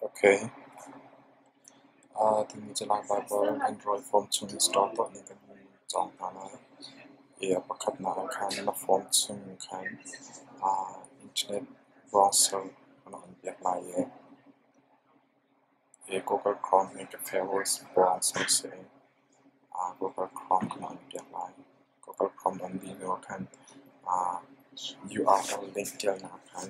Okay. Tuni cu Lai Baibal Android phone chung install tuah ning kan cawng hna lai. I a pakhatnak ah khan na phone chung khan internet browser na on piak lai i i Google Chrome hi ka favorite browser a si. Google Chrome kan on piak lai. Google Chrome on dih hnu ah khan URL link ṭialnak ah khan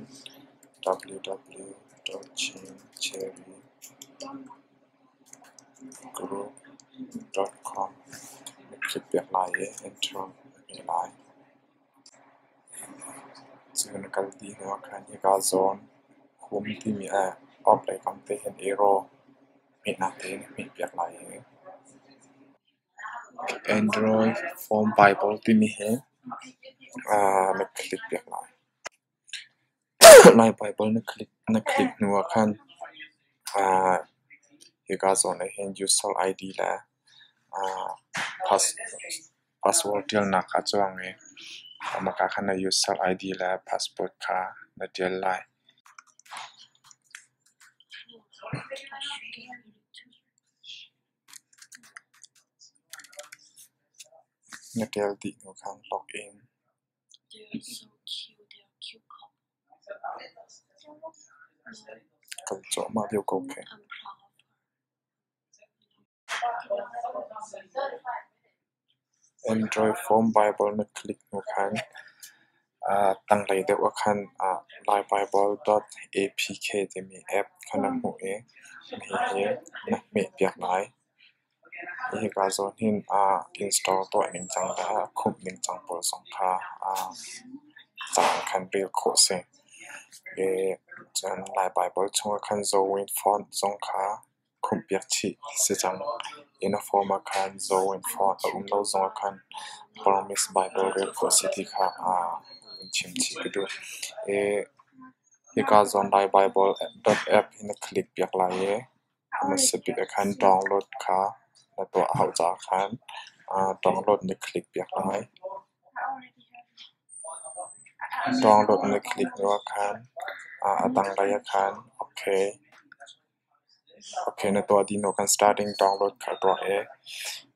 www.chincherrygroup.com na click piak lai i enter na hmeh lai. Cu na kal dih hnu ah khan hika zawn home timi off lei kam te hin arrow hmehnak te na hmeh piak lai i Android Phone Bible timi hi na click piak lai. Lai Bible na click hnu ah khan hika zawn ah hin user ID le password ṭialnak kha a cuang i mahka khan na user ID le password kha na ṭial lai. Na ṭial dih hnu khan login. They are so cute. They are cute couple. No, Kal cuahmah lio ko khi. I'm proud of her. Android Phone Bible na click hnu khan tanglei deuh ah khan laibible.apk timi app kha na hmuh i hihi na hmeh piak lai. Hika zawn hin install tuah ningcang le khumh ningcang pawl zong kha ca khan rel khawh a si. Cun Lai Bible chungah khan Zawin font zong kha khumh piak chih si cang. I na form ah khan Zawin font a um lo zongah khan Burmese Bible rel khawh a si ti kha vun chim chih ka duh. Hika zawn Lai Bible .app hi na click piak lai i hmasa bik ah khan download kha na tuah a hauh caah khan download na click piak lai. Download na click hnu ah khan a tanglei ah khan okay. Okay na tuah dih hnu khan starting download kha tuah i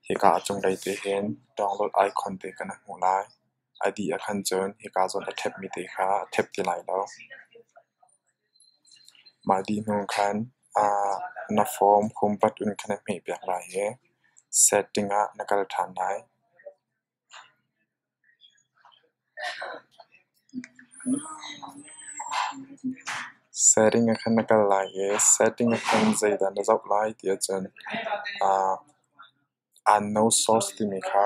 hika a cunglei te hin download icon te kha na hmuh lai. A dih ah khan cun hika zawn a ṭhepmi te kha a ṭhep ti lai lo. Mah dih hnu khan na form home button kha na hmeh piak lai i setting ah na kal ṭhan lai. Setting ah khan na kal lai i setting ah khan zeidah na zoh lai ti ahcun unknown source timi kha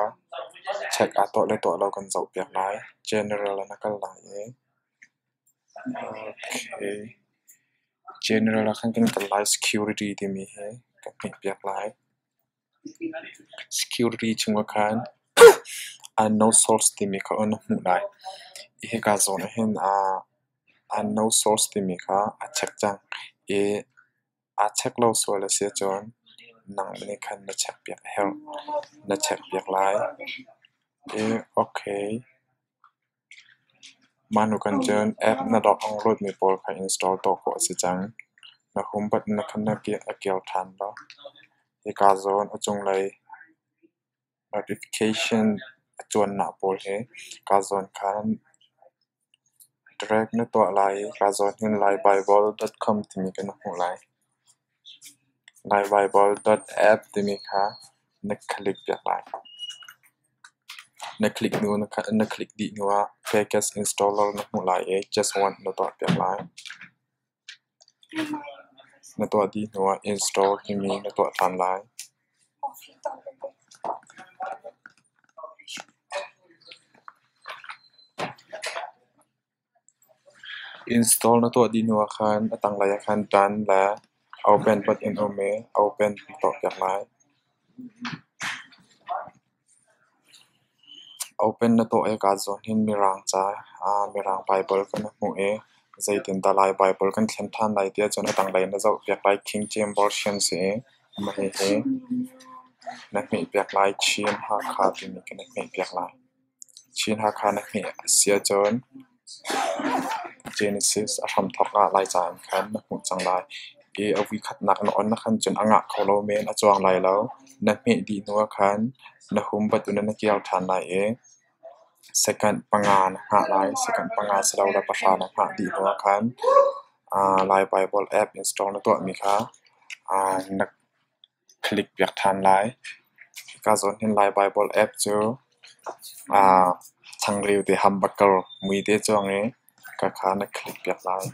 check aa tuah le tuah lo kan zoh piak lai. General ah na kal lai i okay, general ah khan kan kal lai, security timi hi kan hmeh piak lai. Security chungah khan unknown source timi kha na hmuh lai. Hika zawn ah hin unknown source timi kha a check cang i aa check lo sual a si ahcun nang nih khan na check piak a herh. Na check piak lai. I okay. Mah hnu khan cun app na download mi pawl kha install tuah khawh a si cang. Na home button khan na a kir ṭhan lo. Hika zawn a cunglei notification a cuannak pawl hi ka zawn khan drag na tuah lai i ka zawn hin laibible.com timi kan hmuh lai. Laibible.app timi kha na click piak lai. Na click hnu na click dih hnu ah package installer na hmuh lai i just once na tuah piak lai. Na tuah dih hnu ah install timi na tuah ṭhan lai. Install na tuah dih hnu ah khan a tanglei ah khan done le open button um i open na tuah piak lai. Open na tuah i ka zawn hin Mirang ca Mirang Bible kan hmuh i zeitindah Lai Bible kan thlen ṭhan lai ti ahcun a tanglei na zoh piak lai. King James Version si i mah hihi na hmeh piak lai. Chin Hakha timi khi na hmeh piak lai. Chin Hakha na hmeh a si ahcun Genesis a hramthawk ah Laica in khan na hmuh cang lai. I a voikhatnak na on ahkhan cun a ngah kho lo men, a cuang lai lo. Na hmeh dih hnu ahkhan na hum button in na kir ṭhan lai i second 5 na hngah lai. Second 5 silole 10 na hngah dih hnu ahkhan Lai Baibal app install na tuahmi kha na click piak ṭhan lai. Hika zawn hin Lai Baibal app cu changreu te hamburger mui te cuang i khakha na click piak lai.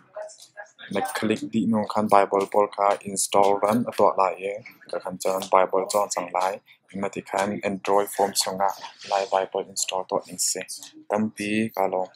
Na click dih hnu khan Baibal pawl kha install run a tuah lai i kakhan cun Baibal cawng cang lai. Mah khan Android phone chungah Lai Baibal install tuah ding si. Tampi kaa lawm.